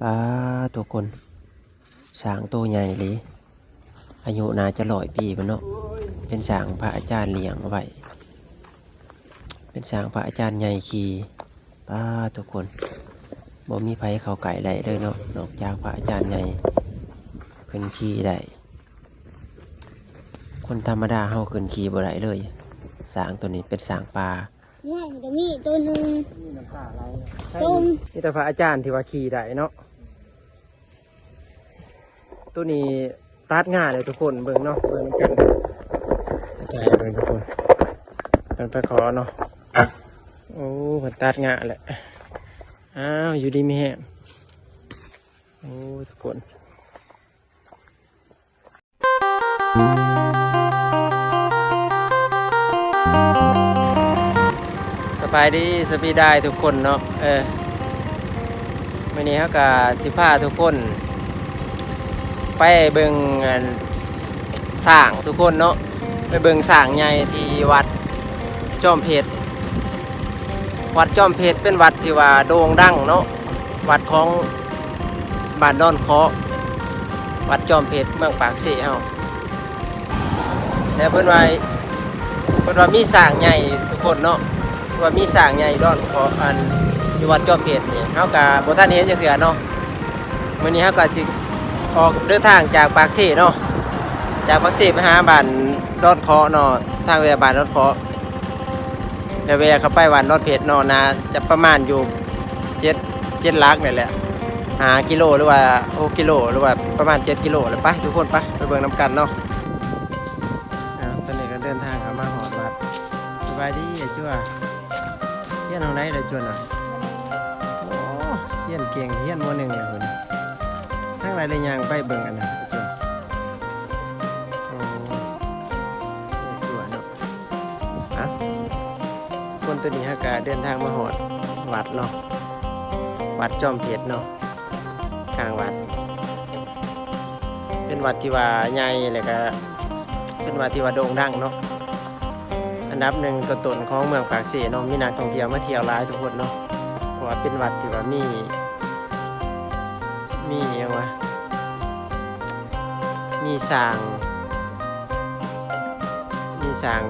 ປາດ ທຸກຄົນ ຊ້າງໂຕໃຫຍ່ເລີຍ ອາຍຸໜ້າຈະຮ້ອຍປີພຸ້ນເນາະ. ເປັນຊ້າງພະອາຈານລ້ຽງເອົາໄວ້ ເປັນຊ້າງພະອາຈານໃຫຍ່ຂີ່. ປາດ ທຸກຄົນ ບໍ່ມີໃຜເຂົ້າໃກ້ໄດ້ເລີຍເນາະ ນອກຈາກພະອາຈານໃຫຍ່ເພິ່ນຂີ່ໄດ້. ຄົນທຳມະດາເຮົາຂຶ້ນຂີ່ບໍ່ໄດ້ເລີຍ. ຊ້າງໂຕນີ້ເປັນຊ້າງປ່າ. ນັ້ນກໍມີໂຕໜຶ່ງ ມີນ້ຳຕາໄຫຼ ຕົມ ມີແຕ່ພະອາຈານທີ່ວ່າຂີ່ໄດ້ເນາະ. ໂຕນີ້ຕັດຫຍ້າເລີຍທຸກຄົນ ເບິ່ງເນາະ ເບິ່ງນຳກັນ ຖ່າຍໃຫ້ເບິ່ງທຸກຄົນ ເພິ່ນໄປຂໍເນາະ. ໂອ້ ເພິ່ນຕັດຫຍ້າແຫຼະ. ອ້າວ ຢູ່ດີມີແຮງ. ໂອ້ ທຸກຄົນ ສະບາຍດີ ສະບາຍດີທຸກຄົນເນາະ. ເອີ ມື້ນີ້ເຮົາກະຊິພາທຸກຄົນໄປເບິ່ງ ອັນ ຊ້າງທຸກຄົນເນາະ ໄປເບິ່ງຊ້າງໃຫຍ່ທີ່ວັດຈອມເພັດ. ວັດຈອມເພັດເປັນວັດທີ່ວ່າໂດ່ງດັງເນາະ ວັດຂອງບ້ານດອນເຄາະ ວັດຈອມເພັດ ເມືອງປາກເຊເຮົາ. ແຕ່ເພິ່ນວ່າ ເພິ່ນວ່າມີຊ້າງໃຫຍ່ທຸກຄົນເນາະ ວ່າມີຊ້າງໃຫຍ່ດອນເຄາະ ອັນ ຢູ່ວັດຈອມເພັດນີ້ ເຮົາກະບໍ່ທັນເຫັນຈັກເທື່ອເນາະ. ມື້ນີ້ເຮົາກະຊິອອກເດີນທາງຈາກປາກເຊເນາະ ຈາກປາກເຊໄປຫາບ້ານດອນເຄາະເນາະ ທາງແວ່ບ້ານດອນເຄາະ ແລ້ວແວ່ເຂົ້າໄປບ້ານດອນເພັດເນາະ ໜ້າຈະປະມານຢູ່ເຈັດ ເຈັດຫຼັກນີ້ແຫຼະ ຫ້າກິໂລ ຫຼືວ່າຫົກກິໂລ ຫຼືວ່າປະມານເຈັດກິໂລແຫຼະ. ໄປທຸກຄົນ ໄປ ໄປເບິ່ງນຳກັນເນາະ. ອ້າວ ຕອນນີ້ກໍເດີນທາງເຂົ້າມາຮອດວັດ. ສະບາຍດີອ້າຍຈົວ. ຮຽນຫ້ອງໃດລະຈົວນະ? ໂອ້ ຮຽນເກັ່ງ ຮຽນ ມໍໜຶ່ງ ແລ້ວພຸ້ນ. ທາງໃດລະຍ່າງໄປເບິ່ງອັນນັ້ນ ຈົວ. ໂອ້ ຈົວເນາະ. ອ່ະ ຄົນ ຕອນນີ້ເຮົາກະເດີນທາງມາຮອດວັດເນາະ ວັດຈອມເພັດເນາະ ຂ້າງວັດ ເປັນວັດທີ່ວ່າໃຫຍ່ ແລ້ວກະເປັນວັດທີ່ວ່າໂດ່ງດັງເນາະ ອັນດັບໜຶ່ງຕົ້ນໆຂອງເມືອງປາກເຊເນາະ. ມີນັກທ່ອງທ່ຽວມາທ່ຽວຫຼາຍທຸກຄົນເນາະ ເພາະວ່າເປັນວັດທີ່ວ່າມີ ມີຫຍັງວະ ມີສ້າງ ມີສ້າງ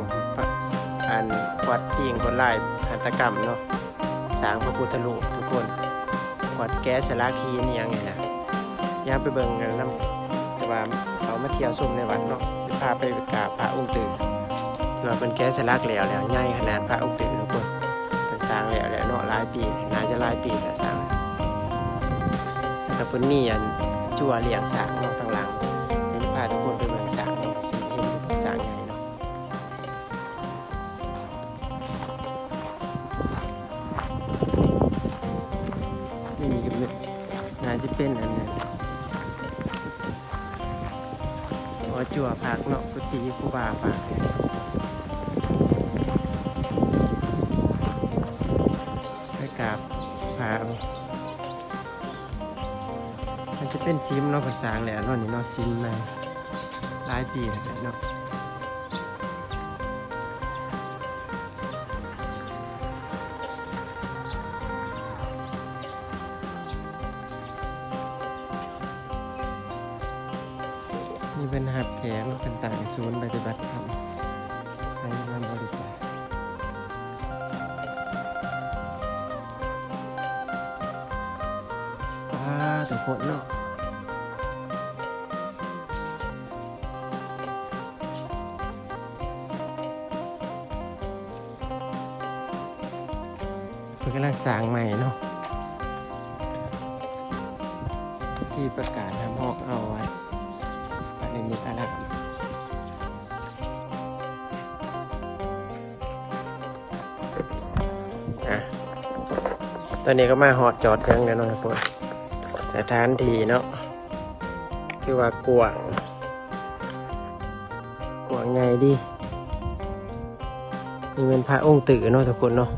ອັນ ຂວດຕີງ ຂວດລາຍຫັດຖະກຳເນາະ ສ້າງພະພຸດທະຮູບທຸກຄົນ ຂວດແກະສະຫຼັກຫີນອີ່ຫຍັງນີ້ນະ. ຢ່າງໄປເບິ່ງນຳ ແຕ່ວ່າເຮົາມາທ່ຽວຊົມໃນວັດເນາະ ຊິພາໄປກາບພະອົງຕື້ ທີ່ວ່າເພິ່ນແກະສະຫຼັກແລ້ວ ແລ້ວໃຫຍ່ຂະໜາດ ພະອົງຕື້ທຸກຄົນ. ເພິ່ນສ້າງແລ້ວແຫຼະເນາະ ຫຼາຍປີ ໜ້າຈະຫຼາຍປີແລ້ວສ້າງ. ແລ້ວກໍເພິ່ນມີ ອັນ ຈົວລ້ຽງຊ້າງເນາະ ທາງຫຼັງ. ດຽວຊິພາທຸກຄົນໄປເບິ່ງຊ້າງເນາະ ຊິເຫັນຊ້າງໃຫຍ່ເນາະ. ນີ້ກໍແມ່ນ ໜ້າຈະເປັນອັນນັ້ນ ຫໍຈົວພັກເນາະ ກຸຕິຄູບາພັກ ໄປກາບພະ. ມັນຈະເປັນສິມເນາະ ເພິ່ນສ້າງແລ້ວເນາະ ນີ້ເນາະ ສິມໃນ ຫຼາຍປີແລ້ວເນາະ. ນີ້ເພິ່ນຮັບແຂກເນາະ ເພິ່ນຕັ້ງສູນປະຕິບັດທຳໃຫ້ງານບໍລິຈາກ. ປາດ ທຸກຄົນເນາະ ເພິ່ນກຳລັງສ້າງໃໝ່ເນາະ ທີ່ປະກາດຮັບຮອງເອົາໄວ້ ວັດນິມິດອາລາມ. ອ່ະ ຕອນນີ້ກໍມາຮອດຈອດເຖິງແລ້ວເນາະ ທຸກຄົນ ສະຖານທີ່ເນາະ ຖືວ່າກວ້າງ ກວ້າງໃຫຍ່ດີ. ນີ້ແມ່ນພະອົງຕື້ເນາະ ທຸກຄົນເນາະ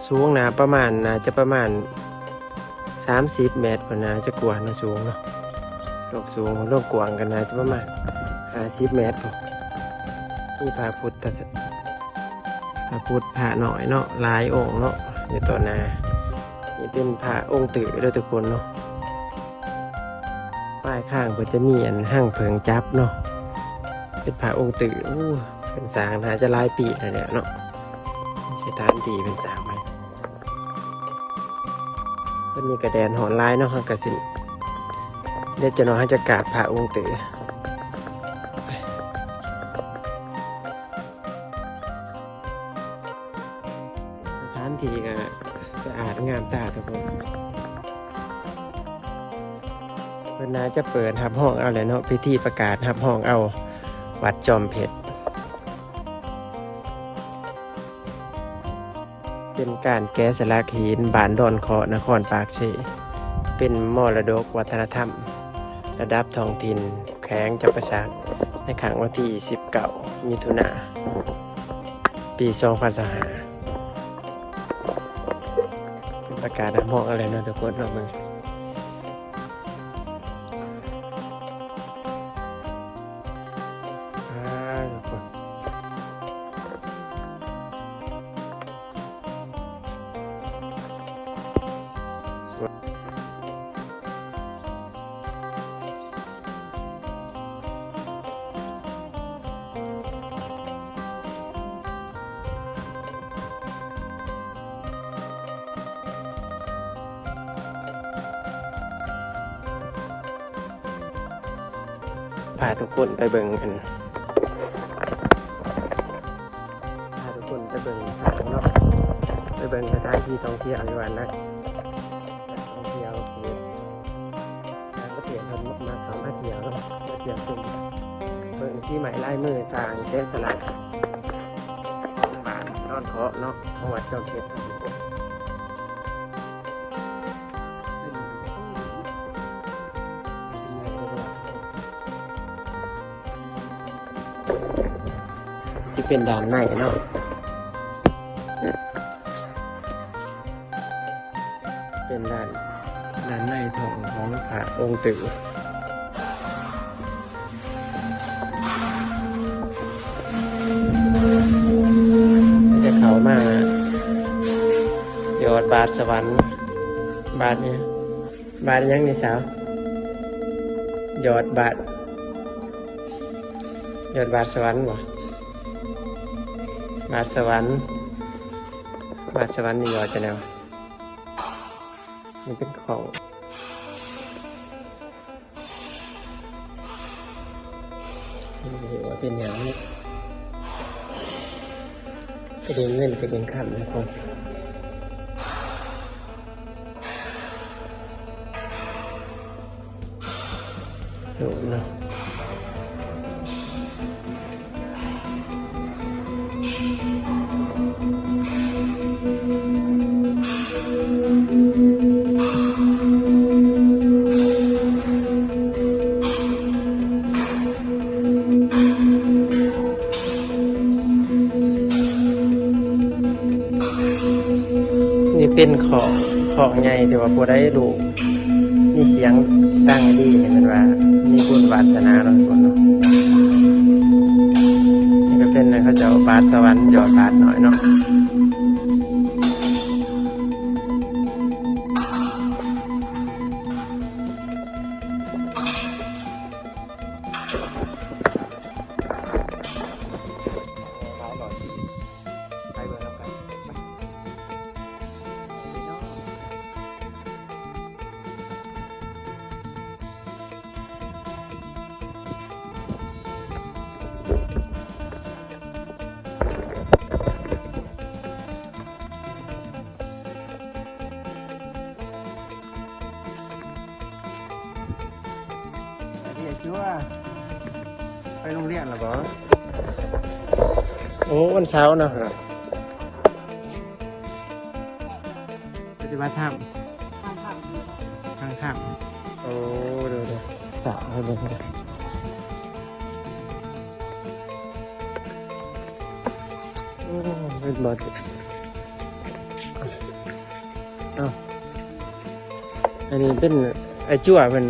ສູງໜ້າປະມານ ໜ້າຈະປະມານ ສາມສິບແມັດພຸ້ນ ໜ້າຈະກວ່າເນາະ ສູງເນາະ ລວງສູງ ລວງກວ້າງກໍໜ້າຈະປະມານຫ້າສິບແມັດພຸ້ນ. ມີພະພຸດທະ ພະພຸດ ພະນ້ອຍເນາະ ຫຼາຍອົງເນາະ ຢູ່ຕໍ່ໜ້າ. ນີ້ເປັນພະອົງຕື້ເດີທຸກຄົນເນາະ ປາຍຂ້າງເພິ່ນຈະມີອັນຮັງເຜິ້ງຈັບເນາະ ເປັນພະອົງຕື້. ໂອ້ ເພິ່ນສ້າງໜ້າຈະຫຼາຍປີແລ້ວເນາະ ສະຖານທີ່ເພິ່ນສ້າງໄວ້. ວັນນີ້ກໍແດດຮ້ອນຫຼາຍເນາະ ເຮົາກໍຊິ ດຽວຈັກໜ້ອຍເຮົາຈະກາບພະອົງຕື້. ສະຖານທີ່ກໍສະອາດງາມຕາທຸກຄົນ. ເພິ່ນໜ້າຈະເປີດຮັບຮອງເອົາແຫຼະເນາະ ພິທີປະກາດຮັບຮອງເອົາວັດຈອມເພັດ ເປັນການແກະສະຫຼັກຫີນບ້ານດອນເຄາະ ນະຄອນປາກເຊ ເປັນມໍລະດົກວັດທະນະທຳລະດັບທ້ອງຖິ່ນ ແຂວງຈຳປາສັກ ໃນຄັ້ງວັນທີສິບເກົ້າ ມິຖຸນາ ປີສອງພັນຊາວຫ້າ. ປະກາດຮັບຮອງເອົາແລ້ວເນາະທຸກຄົນ ເນາະ ເບິ່ງ. ອ່າ ພາທຸກຄົນໄປເບິ່ງອັນ ພາທຸກຄົນໄປເບິ່ງສາງເນາະ ໄປເບິ່ງສະຖານທີ່ທ່ອງທ່ຽວຢູ່ຫັ້ນນະ ນັກທ່ອງທ່ຽວທີ່ຕ່າງປະເທດເພິ່ນມັກເຂົ້າມາທ່ຽວເນາະ ມາທ່ຽວຊົມ ເບິ່ງສີໄມ້ລາຍມື ສ້າງແກະສະຫຼັກຂອງບ້ານດອນເຄາະເນາະ ຂອງວັດຈອມເພັດ. ຊິເປັນດ້ານໃນເນາະ ເປັນດ້ານ ດ້ານໃນທ້ອງຂອງພະອົງຕື້. ຈະເຂົ້າມາຍອດບາດສະຫວັນ ບາດນີ້ ບາດຫຍັງນີ້ສາວ? ຍອດບາດ ຍອດບາດສະຫວັນບໍ່? ບາດສະຫວັນ ບາດສະຫວັນນີ້ຍອດຈັ່ງໃດວະ? ມັນເປັນຂອງ ບໍ່ຮູ້ວ່າເປັນຫຍັງ ກະດິ່ງເງິນກະດິ່ງຄຳນະ ໂດນເນາະ. ນີ້ເປັນຂອງ ຂອງໃຫຍ່ ທີ່ວ່າຜູ້ໃດລູກມີສຽງດັງດີນີ້ ແມ່ນວ່າມີບຸນວາສະໜາເນາະ ທຸກຄົນເນາະ. ນີ້ກໍເປັນເຂົາເຈົ້າບາດສະຫວັນ ຍອດບາດນ້ອຍເນາະ. ໄປໂຮງຮຽນແລ້ວບໍ່? ໂອ້ ວັນເສົາເນາະ ປະຕິບັດທຳ ທາງຖ້ຳ ໂອ້ ໂດຍໆ ສາວເບິ່ງ ໂອ້ ເປັນບໍ່ ເອົ້າ ອັນນີ້ເປັນໄອ້ຈົວເພິ່ນ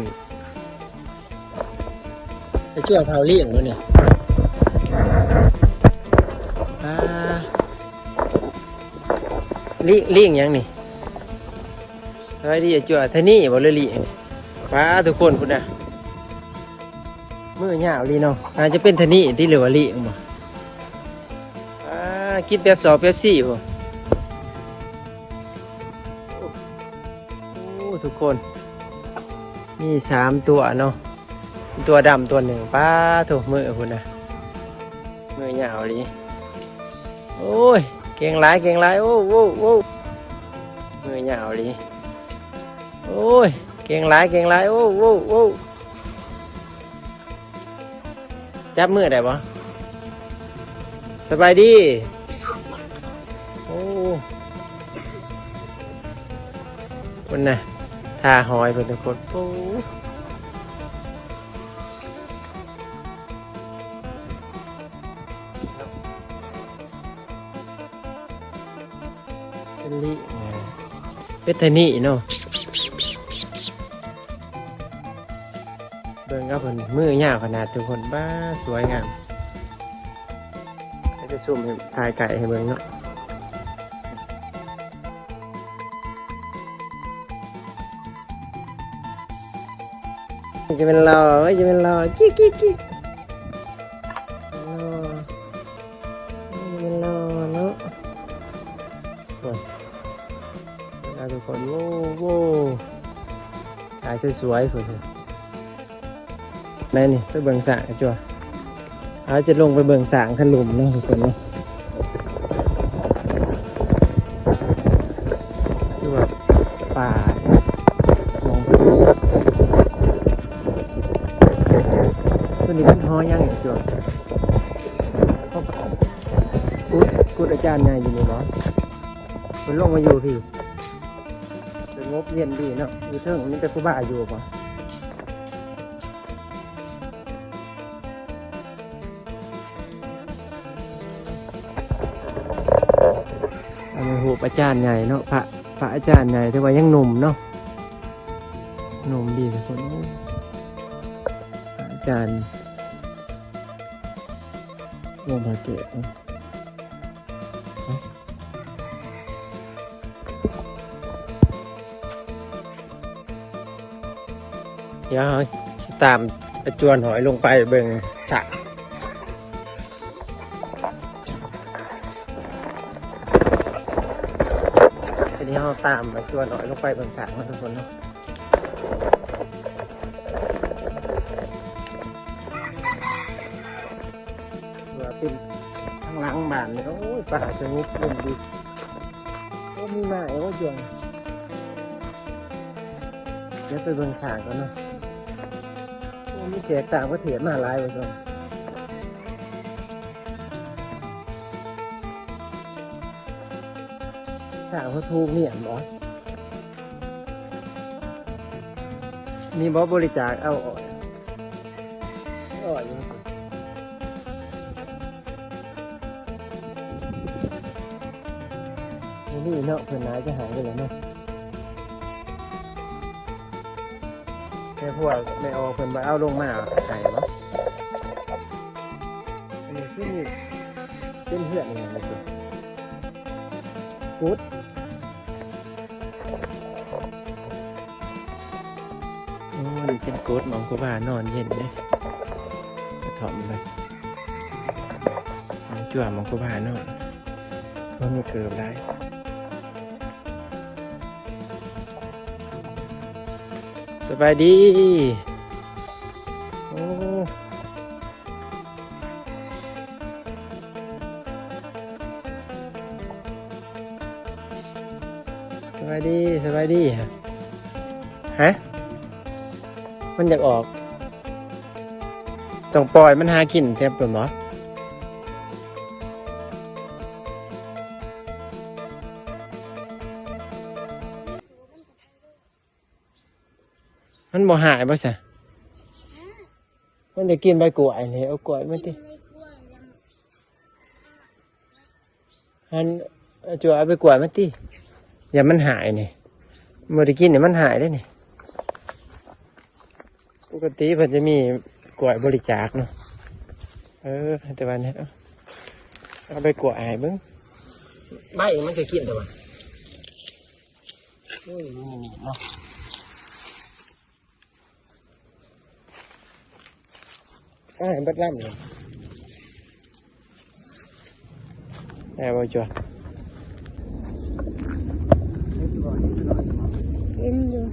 ໄອ້ຈົວເຜົາລີ້ງບໍ່ນີ້? ອ່າ ລີ້ງ ລີ້ງຫຍັງນີ້? ສະບາຍດີໄອ້ຈົວ ທາງນີ້ບໍ່ ຫຼືລີ້ງ? ປ້າ ທຸກຄົນພຸ້ນນະ. ມື້ຍາວອີ່ຫຼີເນາະ. ອາດຈະເປັນທະນີຕິ ຫຼືວ່າລີ້ງບໍ? ອາ ກິນເປັບຊອ ເປັບຊີບໍ? ໂອ້ ທຸກຄົນ ມີສາມຕົວເນາະ. ຕົວດຳຕົວໜຶ່ງ. ປາໂທ້ ມື້ພຸ້ນນະ ມື້ຍາວອີ່ຫຼີ. ໂອ້ຍ ເກັ່ງຫຼາຍ ເກັ່ງຫຼາຍ. ໂອ້ ໂອ້ ໂອ້ ມື້ຍາວອີ່ຫຼີ. ໂອ້ຍ ເກັ່ງຫຼາຍ ເກັ່ງຫຼາຍ. ໂອ້ ໂອ້ ໂອ້ ຈັບມືໄດ້ບໍ່? ສະບາຍດີ. ໂອ້ ພຸ້ນນະ ທ່າຫອຍເພິ່ນທຸກຄົນ. ໂອ້ ເປັນລີ້ ເປັນທະນີເນາະ. ເບິ່ງເອົາເພິ່ນ ມືຍາວຂະໜາດທຸກຄົນ. ປ້າ ສວຍງາມ. ໃຫ້ໄປຊູມໃຫ້ ຖ່າຍໃກ້ໃຫ້ເບິ່ງເນາະ. ຈະແມ່ນຫຼໍ່ ເອີຍ ຈະແມ່ນຫຼໍ່ ກິກ ກິກ ກິກ. ໂອ້ ຈະແມ່ນຫຼໍ່ເນາະ. ໂອ້ຍ ເບິ່ງເອົາທຸກຄົນ. ໂອ້ ໂອ້ ຖ່າຍສວຍໆພຸ້ນ. ໄປນີ້ ໄປເບິ່ງຊ້າງກັນຈົວ. ເຮົາຈະລົງໄປເບິ່ງຊ້າງທະລຸມເນາະທຸກຄົນເນາະ. ຄືວ່າປ່າເນາະ ຕົວນີ້ມັນຫໍຍັງນີ້ຈົວ? ກຸດ ກຸດອາຈານໃຫຍ່ຢູ່ນີ້ບໍ? ເພິ່ນລົງມາຢູ່ພີ້ ສະຫງົບເຢັນດີເນາະ. ຢູ່ເທິງມີແຕ່ຄູບາຢູ່ບໍ? ອັນນີ້ຮູບອາຈານໃຫຍ່ເນາະ ພະ ພະອາຈານໃຫຍ່ ແຕ່ວ່າຍັງໜຸ່ມເນາະ ໜຸ່ມດີທຸກຄົນ. ໂອ້ ພະອາຈານ ໂອ້ ພະເກດ. ດຽວເຮົາຊິຕາມອາຈວນຫອຍລົງໄປເບິ່ງສະ. ທີນີ້ເຮົາຕາມອາຈວນຫອຍລົງໄປເບິ່ງສະເນາະທຸກຄົນເນາະ. ວ່າເປັນທາງຫຼັງບ້ານນີ້ ໂອ້ຍ ປ່າສະຫງົບເຢັນດີ. ໂອ້ ມີໝາກບໍ່ຈວງ? ດຽວໄປເບິ່ງຊ້າງກ່ອນເນາະ. ໂອ້ ມີແຂກຕ່າງປະເທດມາຫຼາຍວ່າຊັ້ນ. ຊ້າງເພິ່ນຜູກໜຽມບໍ່? ມີບໍ່ບໍລິຈາກເອົາອ້ອຍ? ອ້ອຍຢູ່ ນີ້ເນາະ ເພິ່ນໜ້າຈະໃຫ້ຢູ່ແລ້ວເນາະ. ແມ່ພວກແມ່ອອກເພິ່ນບໍ່ເອົາລົງມາໃຫ້ບໍ່? ອັນນີ້ຄືເປັນເຮືອນອີ່ຫຍັງນີ້ຕິ? ກຸດ. ໂອ້ ນີ້ເປັນກຸດໝ່ອງຄູບານອນເຢັນເດ້ ກະທ່ອມເພິ່ນ. ຈົວໝ່ອງຄູບາເນາະ ບໍ່ມີເກີບຫຼາຍ. ສະບາຍດີ. ໂອ້ ສະບາຍດີ ສະບາຍດີ. ຮະ? ມັນຢາກອອກ ຕ້ອງປ່ອຍມັນຫາກິນແຖວພຸ້ນບໍ? ມັນບໍ່ຮ້າຍບໍ່ຊະ? ມັນຈະກິນໃບກ້ວຍນີ້ ເອົາກ້ວຍມາຕິ. ຫັ້ນ ເອົາຈົວເອົາໃບກ້ວຍມາຕິ ຢ່າມັນຫາຍນີ້. ບໍ່ໄດ້ກິນນີ້ມັນຫາຍເດ້ນີ້. ປົກກະຕິເພິ່ນຈະມີກ້ວຍບໍລິຈາກເນາະ. ເອີ ແຕ່ວ່ານີ້ ເອົາ ເອົາໃບກ້ວຍໃຫ້ເບິ່ງ. ໃບມັນຈະກິນແຕ່ວ່າ ໂອ້ຍ ນີ້ເນາະ. ອ້າຍເບິດລຳເລີຍ. ໄດ້ບໍ່ຈົວ? ເຫັນຢູ່.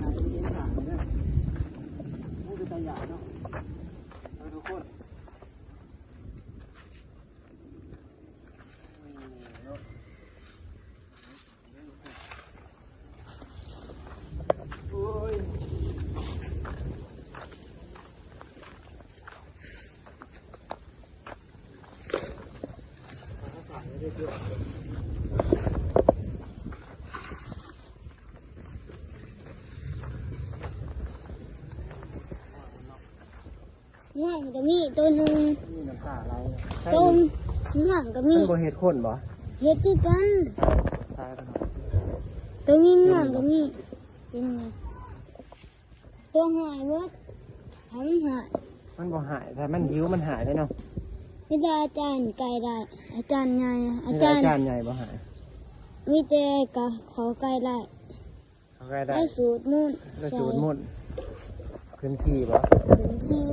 ງ່ວງກໍມີໂຕໜຶ່ງ. ມີນ້ຳຕາໄຫຼ. ໂຕງ່ວງກໍມີ. ມັນບໍ່ເຮັດຄົນບໍ່? ເຮັດຄືກັນ. ຕາຍແລ້ວເນາະ. ໂຕມີງ່ວງກໍມີ. ເປັນ ໂຕຮ້າຍເບິດ. ຖ້າມັນຮ້າຍ ມັນບໍ່ຮ້າຍ, ຖ້າມັນຫິວມັນຮ້າຍເດ້ເນາະ. ມີແຕ່ອາຈານໄກ່ໄດ້, ອາຈານໃຫຍ່, ອາຈານ ອາຈານໃຫຍ່ບໍ່ຮ້າຍ. ມີແຕ່ກະເຂົ້າໄກ່ໄດ້. ເຂົ້າໄກ່ໄດ້. ແລ້ວສູດມົນ. ແລ້ວສູດມົນ. ຂຶ້ນຂີ່ບໍ່? ຂຶ້ນຂີ່.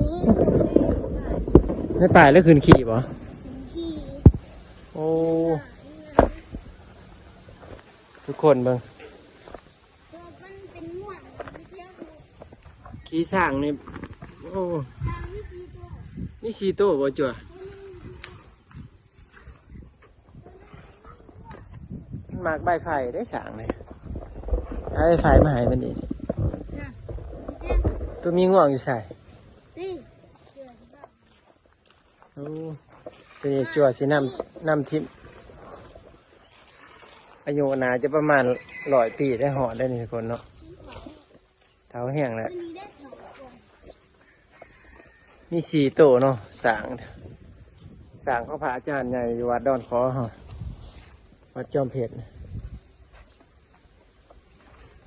ໃນປ່າແລ້ວຂຶ້ນຂີ່ບໍ່? ຂຶ້ນຂີ່. ໂອ້ ທຸກຄົນເບິ່ງ. ໂຕມັນເປັນງວງ ຂີ່ຊ້າງນີ້. ໂອ້ ຊ້າງມີສີ່ໂຕ. ມີສີ່ໂຕບໍ່ຈົວ? ມັນມັກໃບໄຟເດ້ຊ້າງນີ້. ເອົາໃບໄຟມາໃຫ້ມັນອີກ. ໂຕມີງວງຢູ່ໃສ? ໂອ້ ໂຕນີ້ຈົວຊິນຳ ນຳຖິ້ມ. ອາຍຸໜ້າຈະປະມານຮ້ອຍປີໄດ້ຮອດໄດ້ນີ້ທຸກຄົນເນາະ. ເຖົ້າແຮງແລ້ວ. ມີສີ່ໂຕເນາະ ຊ້າງ. ຊ້າງຂອງພະອາຈານໃຫຍ່ຢູ່ວັດດອນຂໍເຮົາ ວັດຈອມເພັດ.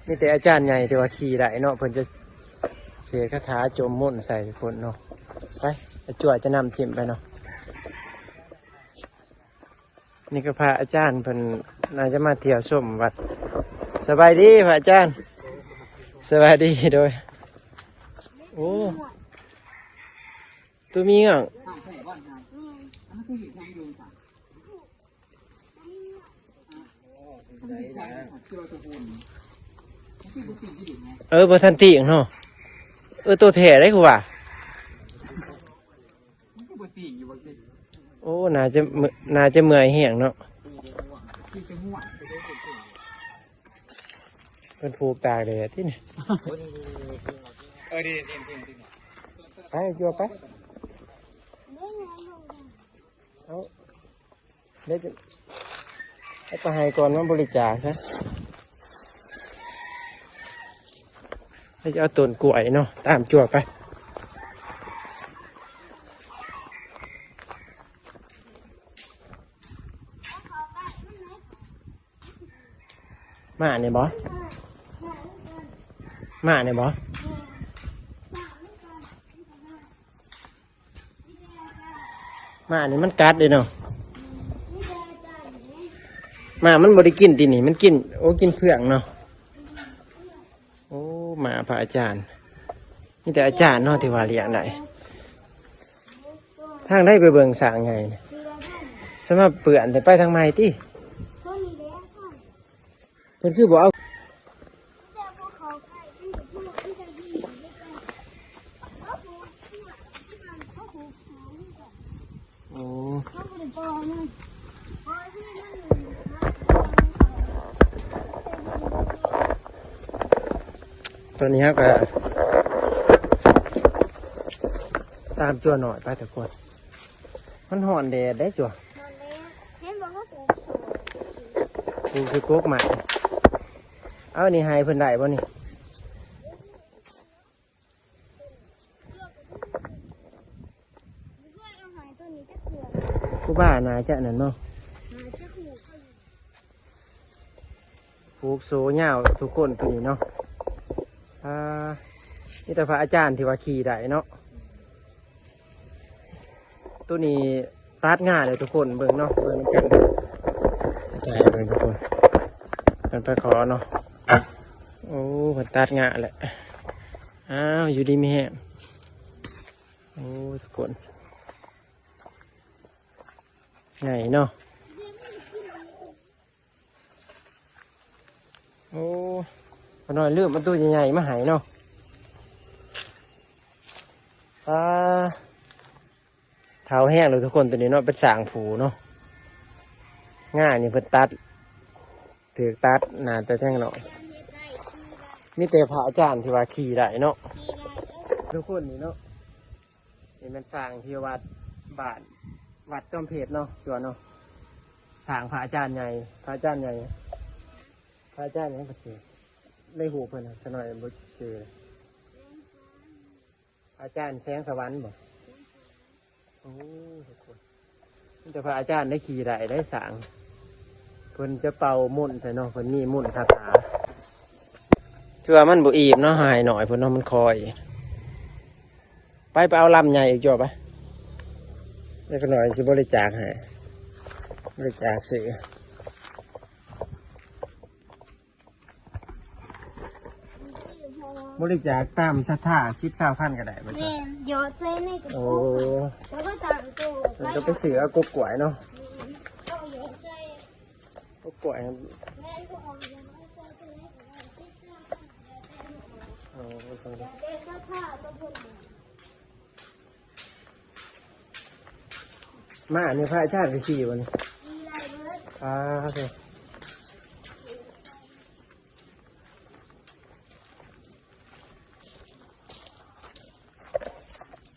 ມີແຕ່ອາຈານໃຫຍ່ທີ່ວ່າຂີ່ໄດ້ເນາະ, ເພິ່ນຈະເສກຄາຖາຈົມມົນໃສ່ຄົນເນາະ. ໄປ ອາຈົວຈະນຳຖິ້ມໄປເນາະ. ນີ້ກໍພະອາຈານເພິ່ນໜ້າຈະມາທ່ຽວຊົມວັດ. ສະບາຍດີພະອາຈານ. ສະບາຍດີ. ໂດຍ. ໂອ້ ໂຕມີງວງ. ເອີ ບໍ່ທັນຕີງເນາະ. ເອີ ໂຕແທ້ເດ້ ຄືວ່າ. ໂອ້ ໜ້າຈະເມື່ອຍ ໜ້າຈະເມື່ອຍແຮງເນາະ. ເພິ່ນຜູກຕາກແດດຕິນີ້. ເອີ ດີໆໆໆ ໄປ ຈົວໄປ. ເອົາ ເຮັດ ເຮັດໄປໃຫ້ກ່ອນມາບໍລິຈາກຊະ. ເຮົາຈະເອົາຕົ້ນກ້ວຍເນາະ ຕາມຈົວໄປ. ໝານີ້ບໍ່? ໝານີ້ບໍ່? ໝານີ້ມັນກັດເດ້ເນາະ. ໝາມັນບໍ່ໄດ້ກິນຕິນີ້ ມັນກິນ ໂອ້ ກິນເຜືອກເນາະ. ໂອ້ ໝາພະອາຈານ. ມີແຕ່ອາຈານເນາະທີ່ວ່າລ້ຽງໄດ້. ທາງໃດໄປເບິ່ງຊ້າງໃຫຍ່ນີ້? ສຳລັບເປື້ອນແຕ່ໄປທາງໃໝ່ຕິ. ເພິ່ນຄືບໍ່ເອົາ. ໂອ້ ຕອນນີ້ເຮົາກໍຕາມຈົວໜ້ອຍໄປທຸກຄົນ. ມັນຮ້ອນແດດເດ້ຈົວ. ເຫັນບໍ່ ເຂົາປູກໂສ ປູກຄືກົກໄມ້. ເອົາ ນີ້ໃຫ້ເພິ່ນໄດ້ບໍ່ນີ້? ຜູ້ບ້າໜ້າຈະນັ້ນເນາະ. ຜູກໂສ້ຍາວທຸກຄົນໂຕນີ້ເນາະ. ອ່າ ມີແຕ່ພະອາຈານທີ່ວ່າຂີ່ໄດ້ເນາະ. ໂຕນີ້ຕັດງ່າເດ້ທຸກຄົນ ເບິ່ງເນາະ ເບິ່ງນຳກັນເດີ. ໃກ້ເບິ່ງທຸກຄົນ ເພິ່ນໄປຂໍເນາະ. ໂອ້ ເພິ່ນຕັດງ່າແຫຼະ. ອ້າວ ຢູ່ດີມີແຮງ. ໂອ້ ທຸກຄົນ ໃຫຍ່ເນາະ. ໂອ້ ຂ້ານ້ອຍລືມເອົາໂຕໃຫຍ່ໆມາໃຫ້ເນາະ. ອ່າ ເຖົ້າແຮງແລ້ວທຸກຄົນ ໂຕນີ້ເນາະ ເປັນຊ້າງຜູ້ເນາະ. ງ່ານີ້ເພິ່ນຕັດ ຖືກຕັດໜ້າແຕ່ແທງນ້ອຍ. ມີແຕ່ພະອາຈານທີ່ວ່າຂີ່ໄດ້ເນາະ ທຸກຄົນນີ້ເນາະ. ນີ້ແມ່ນຊ້າງທີ່ວັດ ບ້ານ ວັດຈອມເພັດເນາະ ຕົວເນາະ. ຊ້າງພະອາຈານໃຫຍ່ ພະອາຈານໃຫຍ່ ພະອາຈານຫຍັງກໍຊື່ ໃນຮູບເພິ່ນນະ ຂະນ້ອຍບໍ່ຈື່. ອາຈານແສງສະຫວັນບໍ່? ໂອ້ ທຸກຄົນ ມີແຕ່ພະອາຈານໄດ້ຂີ່ໄດ້ ໄດ້ສ້າງ ເພິ່ນຈະເປົ່າມົນໃສ່ເນາະ ເພິ່ນມີມົນຄາຖາ. ເທື່ອມັນບໍ່ອີ່ມເນາະ ໃຫ້ໜ້ອຍເພິ່ນເນາະ ມັນຄອຍ. ໄປ ໄປເອົາລຳໃຫຍ່ອີກ ຈົວໄປ. ເດັກນ້ອຍຊິບໍລິຈາກໃຫ້ ບໍລິຈາກຊື້. ບໍລິຈາກຕາມສັດທາ ສິບ ຊາວພັນກໍໄດ້ບໍ່? ແມ່ນ ຢອດໃສ່ໃນກະປຸກ ໂອ້ ແລ້ວກໍຕາມໂຕ ເພິ່ນກໍໄປຊື້ເອົາກົກກ້ວຍເນາະ ແມ່ນ ເອົາຢອດໃສ່ ກົກກ້ວຍ ແມ່ນ ເອົາຢອດໃສ່ໃນກະໄດ້ ສິບ ຊາວພັນກໍໄດ້ ໂອ້ ແຕ່ສັດທາຕົວເພິ່ນ. ມາອັນນີ້ພະອາຈານໄປຂີ່ບໍ່ນີ້? ອ່າ ໂອເຄ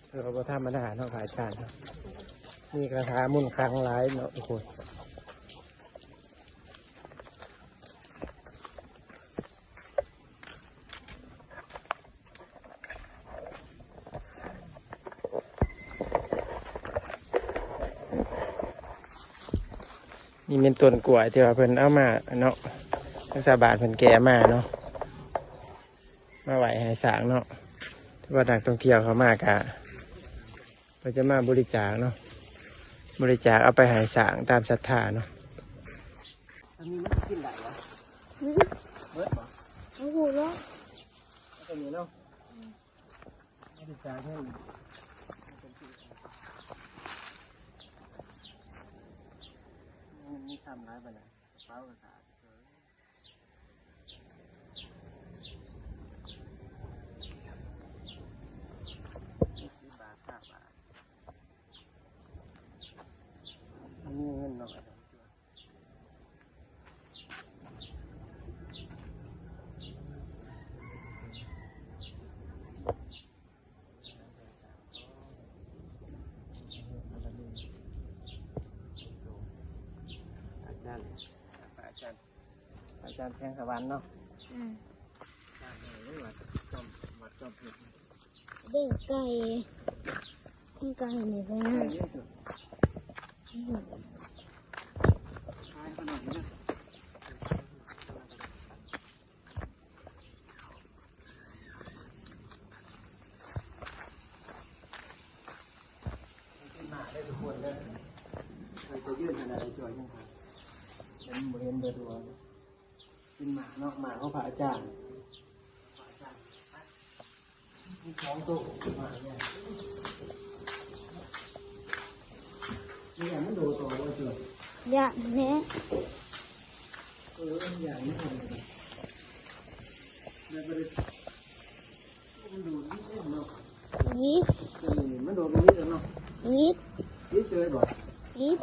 ເອີ ບໍ່ທຳມະດາເນາະ ພະອາຈານເນາະ ມີຄາຖາມົນຄັງຫຼາຍເນາະ ໂອ້ໂຫ. ນີ້ແມ່ນຕົ້ນກ້ວຍທີ່ວ່າເພິ່ນເອົາມາເນາະ ທາງຊາວບ້ານເພິ່ນແກ່ມາເນາະ ມາໄວ້ໃຫ້ຊ້າງເນາະ ທີ່ວ່ານັກທ່ອງທ່ຽວເຂົາມາກະ ເພິ່ນຈະມາບໍລິຈາກເນາະ ບໍລິຈາກເອົາໄປໃຫ້ຊ້າງຕາມສັດທາເນາະ. ອັນນີ້ມັນກິນໄດ້ຫວາ? ອືມ ເບິດບໍ່? ບໍ່ຮູ້ເນາະ ເອົາຕົວນີ້ເນາະ ອືມ ບໍລິຈາກໃຫ້ ມັນມີຄຳຫຼາຍປານໃດ ກະເປົາກະຂາດ. ສິບ ບາດ ຊາວ ບາດ ມັນມີເງິນໜ້ອຍ. ອາຈານ ອາຈານ ອາຈານແສງສະຫວັນເນາະ ອືມ ອາຈານໃຫຍ່ເລີຍ ວັດຈອມ ວັດຈອມເພັດ ເດີ ໄກ່ ໄກ່ນີ້ກໍງາມ ໄກ່ເດ້ ອືມ. ກິນໝາກເດີທຸກຄົນເດີ ໃຜຈະຢືນຂະໜາດໃດຈ່ອຍຍັງໄດ້ ເຫັນບໍ່ເຫັນເບີດວງ ກິນໝາກເນາະ ໝາກຂອງພະອາຈານ ພະອາຈານ ມີສອງໂຕ ໝາກໃຫຍ່ ນີ້ ມັນໂດດຕໍ່ບໍ່ເຊື່ອ ຢ້ານແທ້ ເອີ ຢ້ານມັນໂດດ ແລ້ວກໍໄດ້ ມັນໂດດວິດເດ້ເນາະ ວິດ ເອີ ມັນໂດດວິດເນາະ ວິດ ວິດເລີຍບໍ່? ວິດ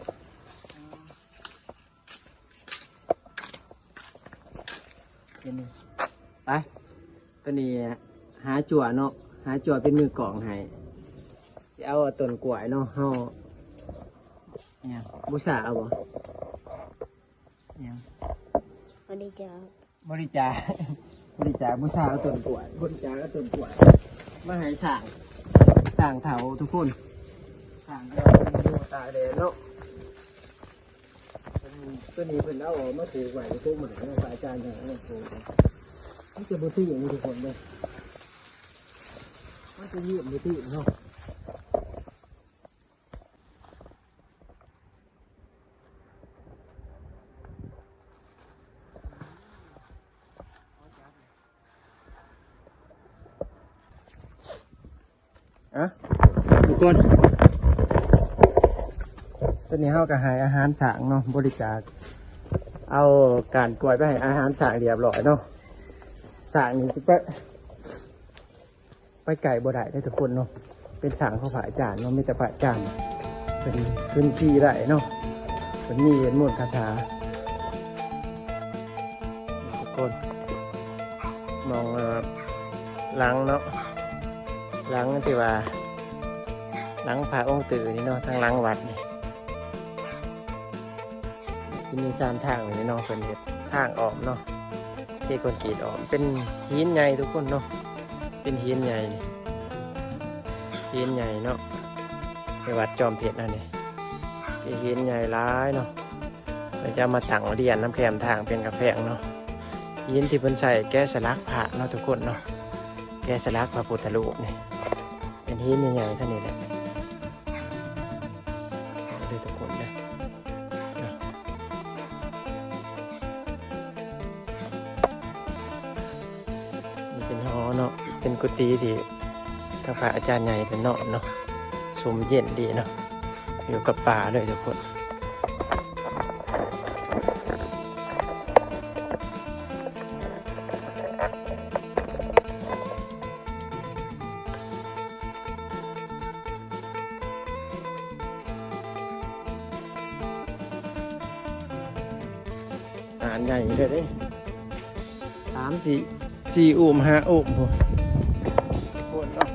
ເຫັນ ໄປ ຕອນນີ້ຫາຈົວເນາະ ຫາຈົວເປັນມືກ້ອງໃຫ້ ຊິເອົາຕົ້ນກ້ວຍເນາະ ເຮົາ ອີຫຍັງ ບູຊາເອົາບໍ່? ອີຫຍັງ ບໍລິຈາກ ບໍລິຈາກ ບໍລິຈາກ ບູຊາເອົາຕົ້ນກ້ວຍ ບໍລິຈາກເອົາຕົ້ນກ້ວຍມາໃຫ້ຊ້າງ ຊ້າງເຖົ້າທຸກຄົນ ຊ້າງເຖົ້າຢູ່ຕາກແດດເນາະ ຕົວນີ້ເພິ່ນເອົາອອກມາປູກໄວ້ ປູກໄມ້ເນາະ ພະອາຈານເພິ່ນເອົາມາປູກໄວ້ ມັນຈະບໍ່ຕື້ງເດ້ທຸກຄົນເດີ ມັນຈະຢືນບໍ່ຕື້ງເນາະ. ອ່ະ ທຸກຄົນ ຕອນນີ້ເຮົາກໍໃຫ້ອາຫານຊ້າງເນາະ ບໍລິຈາກເອົາກ້ານກ້ວຍໄປໃຫ້ອາຫານຊ້າງຮຽບຮ້ອຍເນາະ. ຊ້າງນີ້ໄປ ໄປໄກບໍ່ໄດ້ເດີທຸກຄົນເນາະ ເປັນຊ້າງຂອງພະອາຈານເນາະ ມີແຕ່ພະອາຈານເພິ່ນຂຶ້ນຂີ່ໄດ້ເນາະ ເພິ່ນມີເວດມົນຄາຖາ. ທຸກຄົນ ມອງ ເອີ ຫຼັງເນາະ ຫຼັງທີ່ວ່າ ຫຼັງພະອົງຕື້ນີ້ເນາະ ທາງຫຼັງວັດນີ້ ທີ່ມີສາມທາງນີ້ເນາະ ເພິ່ນເຮັດທາງອ້ອມເນາະ ເທຄອນກຣີດອ້ອມ ເປັນຫີນໃຫຍ່ທຸກຄົນເນາະ ເປັນຫີນໃຫຍ່ ຫີນໃຫຍ່ເນາະ ໃນວັດຈອມເພັດຫັ້ນນີ້ ເປັນຫີນໃຫຍ່ຫຼາຍເນາະ ເພິ່ນຈະເອົາມາຕັ້ງລຽນນຳແຄມທາງເປັນກຳແພງເນາະ ຫີນທີ່ເພິ່ນໃຊ້ແກະສະຫຼັກພະເນາະທຸກຄົນເນາະ ແກະສະຫຼັກພະພຸດທະຮູບນີ້ ເປັນຫີນໃຫຍ່ໆເທົ່ານີ້ແຫຼະ ເດີທຸກຄົນເດີ. ນີ້ເປັນຫໍເນາະ ເປັນກຸຕິທີ່ທາງພະອາຈານໃຫຍ່ເພິ່ນນອນເນາະ ຊົມເຢັນດີເນາະ ຢູ່ກັບປ່າເລີຍທຸກຄົນ. ອານໃຫຍ່ເລີຍເດ້ ສາມ ສີ່ ສີ່ອູ້ມ ຫ້າອູ້ມພຸ້ນ ໂພດເນາະ.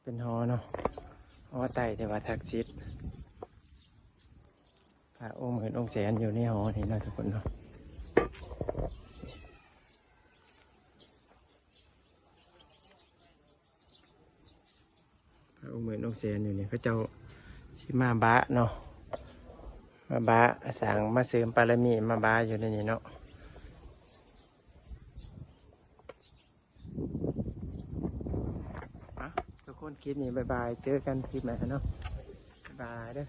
ເປັນຫໍເນາະ ຫໍໄຕ້ທີ່ວ່າສັກສິດ ພະອົງໝື່ນອົງແສນຢູ່ໃນຫໍນີ້ເນາະທຸກຄົນເນາະ. ພະອົງໝື່ນອົງແສນຢູ່ນີ້ ເຂົາເຈົ້າຊິມາບະເນາະ ມາບະສ້າງ ມາເສີມບາລະມີ ມາບະຢູ່ໃນນີ້ເນາະ. ອ່ະ ທຸກຄົນ ຄລິບນີ້ບາຍບາຍ ເຈີກັນຄລິບໜ້າເນາະ ບາຍບາຍເດີ.